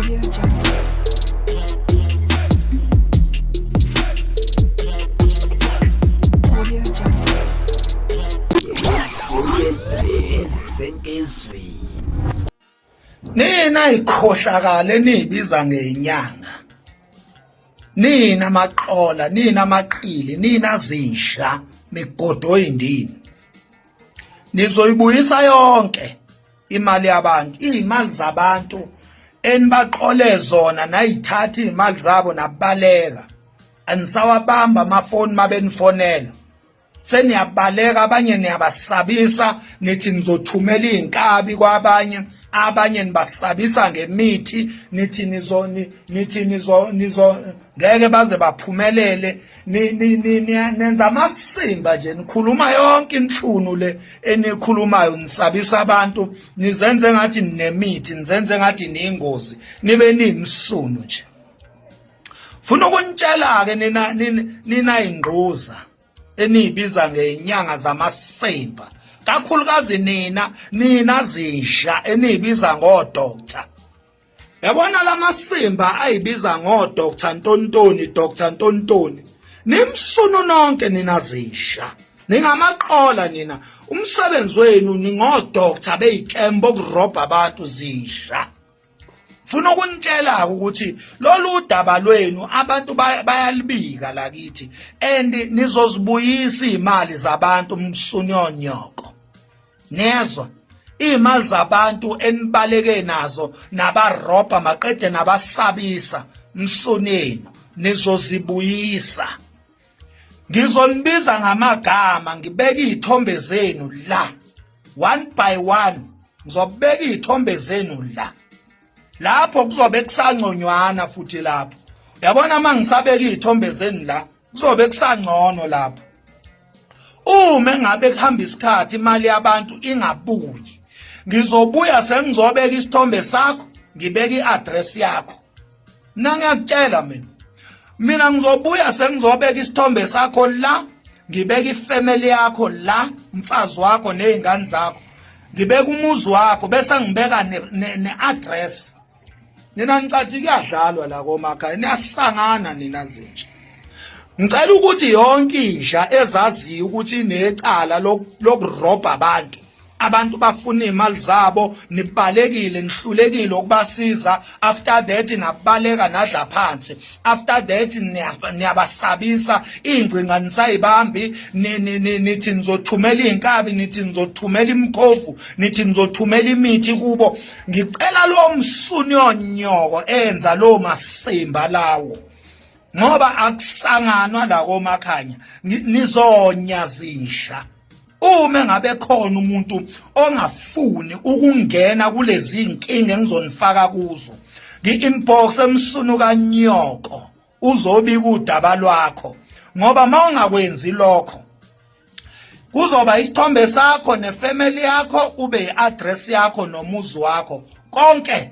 Audio Jungle. Audio Jungle. Nina ikhohlakale niyibiza ngenyanga. Nina amaqola, nina amaqili, nina zinja, migodo indini. Nizoyibuyisa yonke imali yabantu, izimali zabantu enibaqole zona nayithatha izimali zabo nabaleka. Anisawabamba amafoni mabenifonela. Seniyabaleka abanye niyabasabisa nithi nizothumela izinkabi kwabanye abanye nibasabisa ngemithi nithi nizo nithi nizo nizo ngeke baze baphumelele nenza amasimba nje nikhuluma yonke inhlunu le enikhulumayo nisabisa abantu nizenze ngathi ninemithi nizenze ngathi niyingozi nibe niyimsunu nje. Funa ukunitshela ke nina nina ingquza eniyibiza ngenyanga zamasimba kakhulukazi nina nina zinja eniyibiza ngodoctor. Yabona lamasimba ayibiza ngoDr Ntontoni Dr Ntontoni nimsunu nonke nina zinja ningamaqola nina umsebenzi wenu ningodoctor beyikembo okurobha abantu zinja. Funa ukunitshela ukuthi lolu daba lwenu abantu bayalibika lakithi and nizozibuyisa imali zabantu msunyonyoko. Niyezwa? Iy'mali zabantu enibaleke nazo nabarobha maqede nabasabisa msunenu nizozibuyisa. Ngizonibiza ngamagama ngibeke iy'thombe zenu la one by one, ngizobeka iy'thombe zenu la. Lapho kuzobe kusanconywana futhi lapho. Yabona uma ngisabeka iy'thombe zenu la kuzobe kusangcono lapho. Uma engabe kuhamba isikhathi imali yabantu ingabuyi, ngizobuya sengizobeka isithombe sakho, ngibeke i-address yakho. Mina ngiyakutshela mina. Mina ngizobuya sengizobeka isithombe sakho la, ngibeke ifamily yakho la, umfazi wakho nezingane zakho. Ngibeka umuzi wakho bese ngibeka ne-address. Nina nicathi kuyadlalwa la komakhaya, niyasangana nina zinja. Ngicela ukuthi yonke inja ezaziyo ukuthi inecala lokurobha abantu, abantu bafuna imali zabo, nibalekile, nihlulekile ukubasiza, after that nabaleka nadla phansi, after that niyabasabisa, ingcinga nisayibambi, nithi nizothumela izinkabi, nithi nizothumela imikhovu, nithi nizothumela imithi kubo. Ngicela lo msunyonyoko enza lo masimba lawo, ngoba akusanganwa la komakhanya, nizonya zinja. Uma ngabe khona umuntu ongafuni ukungena kulezi inkinga engizonifaka kuzo, ngi-inbox emsunu kanyoko uzobika udaba lwakho, ngoba mawungakwenzi lokho kuzoba isithombe sakho nefamily yakho, kube i-address yakho nomuzi wakho, konke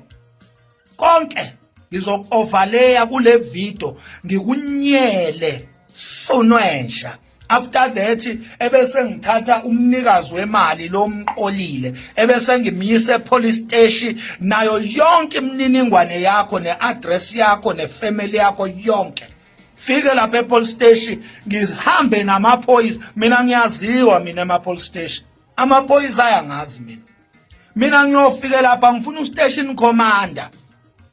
konke ngizoku-overlaya kule video ngikunyele sonwensha. After that ebese ngithatha umnikazi wemali lomqolile ebese ngimyisa epolice station nayo yonke imininingwane yakho ne-address yakho nefamily yakho yonke. Fike lapha epolice station ngihambe namaphoyisa, mina ngiyaziwa mina ema-police station, amaphoyisa ayangazi mina. Mina ngiyofike lapha ngifuna ustation commander,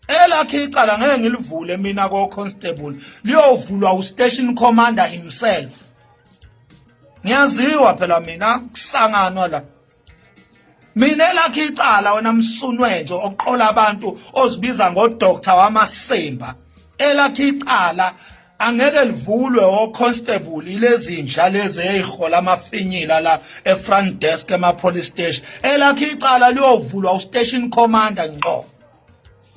elakhe icala ngeke ngilivule mina ko constable, liyovulwa ustation commander himself. Ngiyaziwa phela mina, kusanganwa la. Mina elakhe icala wena msunwe nje oqola abantu ozibiza ngodoctor wamasimba, elakhe icala angeke livulwe o constable ilezinja lezi ezihola amafinyila la e front desk ema police station. Elakhe icala liyovulwa u station commander ngqo.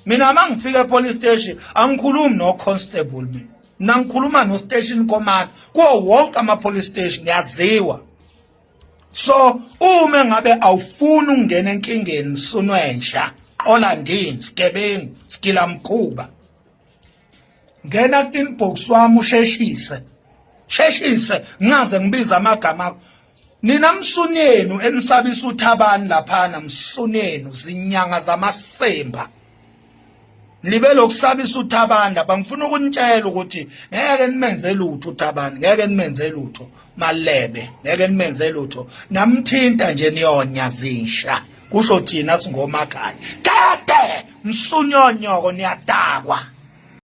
Mina mangifika e police station angikhulumi no constable, mina mina ngikhuluma no station commander kuwo wonke ama police station, ngiyaziwa. So uma ngabe awufuni ukungena enkingeni msunwensha, qola ndini, sigebengu, sigila mkhuba, ngena ku-inbox wami usheshise, sheshise ngingaze ngibize amagama akho. Nina msunenu enisabisa uthabani laphana, msunenu zinyanga zamasemba. Nilibe lokusabisa uThabani lapha. Ngifuna ukunitshela ukuthi ngeke nimenze lutho uThabani, ngeke nimenze lutho Malebe, ngeke nimenze lutho. Namthinta nje niyonya zinsha. Kusho thina singomakhaya. Kade msunyonyoko niyadakwa.